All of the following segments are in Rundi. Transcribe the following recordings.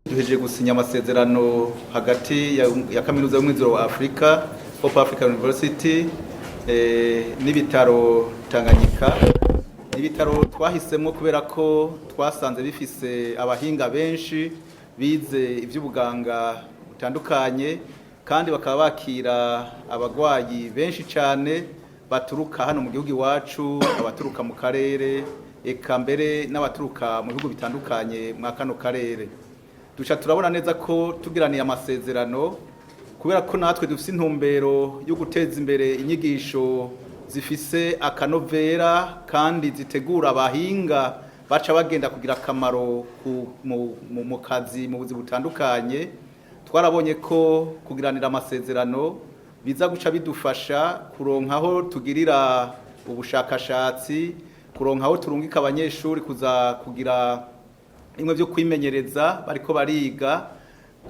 Duhejeje gusinya amasezerano hagati ya kaminuza y'umwizero wa Afrika, Hope African University, n'ibitaro Tanganyika. Ibitaro twahisemo kubera ko twasanze bifise abahinga benshi bize iby'ubuganga butandukanye, kandi bakaba bakira abagwayi benshi cyane baturuka hano mu gihugu iwacu, abaturuka mu karere, eka mbere n'abaturuka mu bihugu bitandukanye mwa kano karere. Duca turabona neza ko tugiraniye amasezerano, kubera ko natwe dufite intumbero yo guteza imbere inyigisho zifise akanovera kandi zitegura abahinga baca bagenda kugira akamaro mu kazi mu buzi butandukanye. Twarabonye ko kugiranira amasezerano biza guca bidufasha kuronka aho tugirira ubushakashatsi, kuronka aho turungika abanyeshuri kuza kugira bimwe byo kwimenyereza bariko bariga,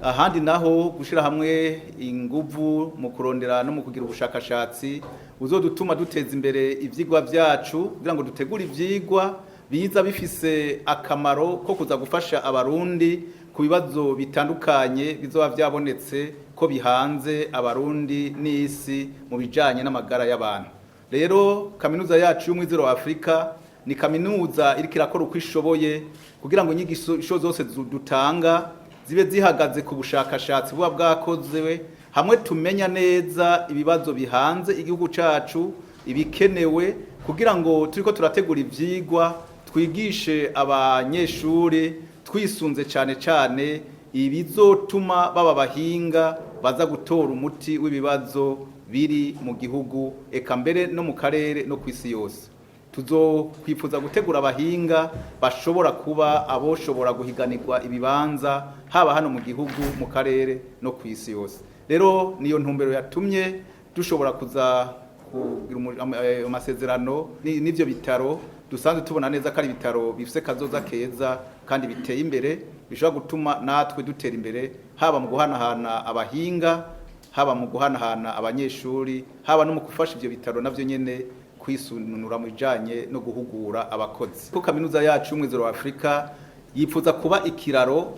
ahandi naho gushira hamwe inguvu mu kurondera no mu kugira ubushakashatsi buzodutuma duteza imbere ivyigwa vyacu, kugira ngo dutegure ivyigwa biza bifise akamaro ko kuza gufasha Abarundi ku bibazo bitandukanye bizoba vyabonetse ko bihanze Abarundi n'isi mu bijanye n'amagara y'abantu. Rero kaminuza yacu y'umwizero wa Afrika ni kaminuza iriko irakora uko ishoboye kugira ngo inyigisho zose dutanga zibe zihagaze ku bushakashatsi buba bwakozewe, hamwe tumenya neza ibibazo bihanze igihugu cacu, ibikenewe, kugira ngo turiko turategura ivyigwa twigishe abanyeshuri twisunze cane cane ibizotuma baba bahinga baza gutora umuti w'ibibazo biri mu gihugu, eka mbere no mu karere no kw'isi yose. Tuzokwifuza gutegura abahinga bashobora kuba aboshobora guhiganirwa ibibanza haba hano mu gihugu, mu karere no ku isi yose. Rero niyo ntumbero yatumye dushobora kuza kugira amasezerano n'ivyo bitaro dusanzwe tubona neza ko ari ibitaro bifise kazoza keza kandi biteye imbere, bishobora gutuma natwe dutera imbere, haba mu guhanahana abahinga, haba mu guhanahana abanyeshuri, haba no mu gufasha ivyo bitaro navyo nyene kwisununura mu bijanye no guhugura abakozi. Ko kaminuza yacu y'umwizero wa Afrika yipfuza kuba ikiraro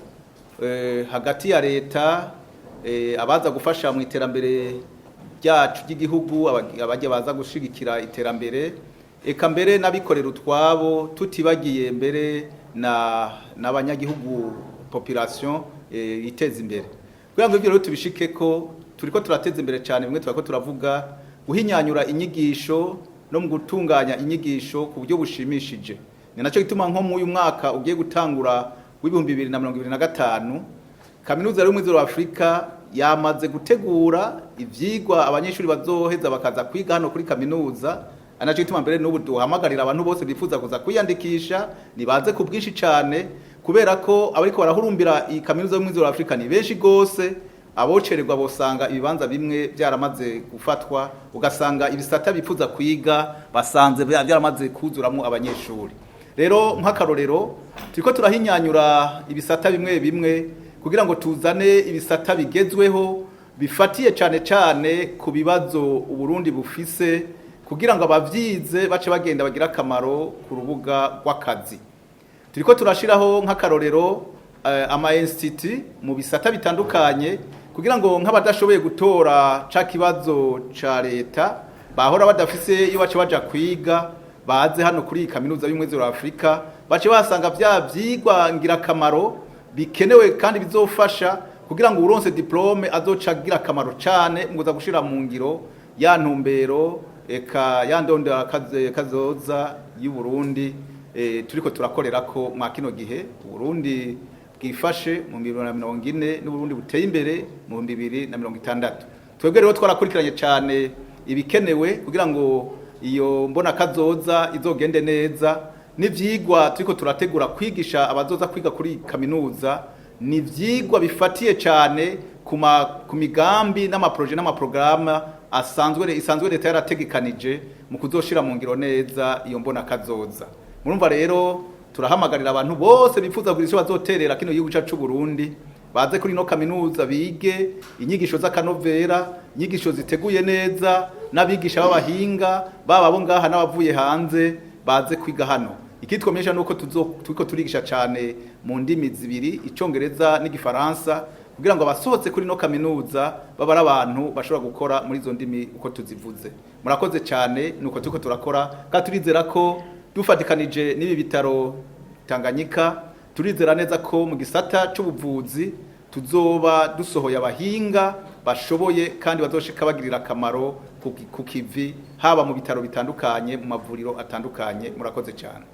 hagati ya leta, abaza gufasha mu iterambere ryacu ry'igihugu, abajya baza gushigikira iterambere, eka mbere n'abikorera utwabo, tutibagiye mbere na n'abanyagihugu, population iteza imbere. Kugira ngo ivyo rero tubishike ko turiko turateza imbere cyane bimwe turako turavuga guhinyanyura inyigisho no mu gutunganya inyigisho ku buryo bushimishije. Ni nacyo gituma nko mu uyu mwaka ugiye gutangura w'2025, kaminuza y'umwizero wa Afrika yamaze gutegura ivyigwa abanyeshuri bazoheza bakaza kwiga hano kuri kaminuza. Ari nacyo gituma mbere n'ubu duhamagarira abantu bose bifuza kuza kwiyandikisha nibaze ku bwinshi cane, kubera ko abariko barahurumbira iyi kaminuza y'umwizero wa Afrika ni benshi gose. Abocererwa bosanga ibibanza bimwe byaramaze gufatwa, ugasanga ibisata bifuza kwiga basanze byaramaze kuzuramwo abanyeshuri. Rero nk'akarorero turiko turahinyanyura ibisata bimwe bimwe kugira ngo tuzane ibisata bigezweho bifatiye cane cane ku bibazo Uburundi bufise, kugira ngo abavyize bace bagenda bagira akamaro ku rubuga rw'akazi. Turiko turashiraho nk'akarorero ama institut mu bisata bitandukanye, kugira ngo nk'abadashoboye gutora ca kibazo ca leta bahora badafise iyo bace baja kwiga, baze hano kuri iyi kaminuza y'umwizero wa Afrika bace basanga vya vyigwa ngirakamaro bikenewe kandi bizofasha kugira ngo uronse diplome azoca agira akamaro cane mu kuza gushira mu ngiro ya ntumbero eka ya ndondera kazoza y'u Burundi turiko turakorera ko mwa kino gihe Burundi bwifashe mu 2040 n'Uburundi buteye imbere mu 2060. Twebwe rero twarakurikiranye cyane ibikenewe kugira ngo iyo mbona kazoza izogende neza. N'ivyigwa turiko turategura kwigisha abazoza kwiga kuri kaminuza ni ivyigwa bifatiye cyane ku migambi n'amaproje n'amaprograma asanzwe isanzwe leta yarategekanije mu kuzoshira mu ngiro neza iyo mbona kazoza. Murumva rero turahamagarira abantu bose bifuza kugira icyo bazoterera kino gihugu cyacu c'u Burundi, baze kuri ino kaminuza bige inyigisho z'akanovera, inyigisho ziteguye neza n'abigisha b'abahinga, baba abo ngaha n'abavuye hanze, baze kwiga hano. Ikitwomenyesha nuko turiko turigisha cyane mu ndimi zibiri, Icongereza n'Igifaransa, kugira ngo abasohotse kuri ino kaminuza baba ari abantu bashobora gukora muri izo ndimi uko tuzivuze. Murakoze cyane. Nuko turiko turakora, kandi turizera ko dufatikanije n'ibi bitaro Tanganyika, turizera neza ko mu gisata c'ubuvuzi tuzoba dusohoye abahinga bashoboye kandi bazoshika bagirira akamaro ku kivi, haba mu bitaro bitandukanye, mu mavuriro atandukanye. Murakoze cyane.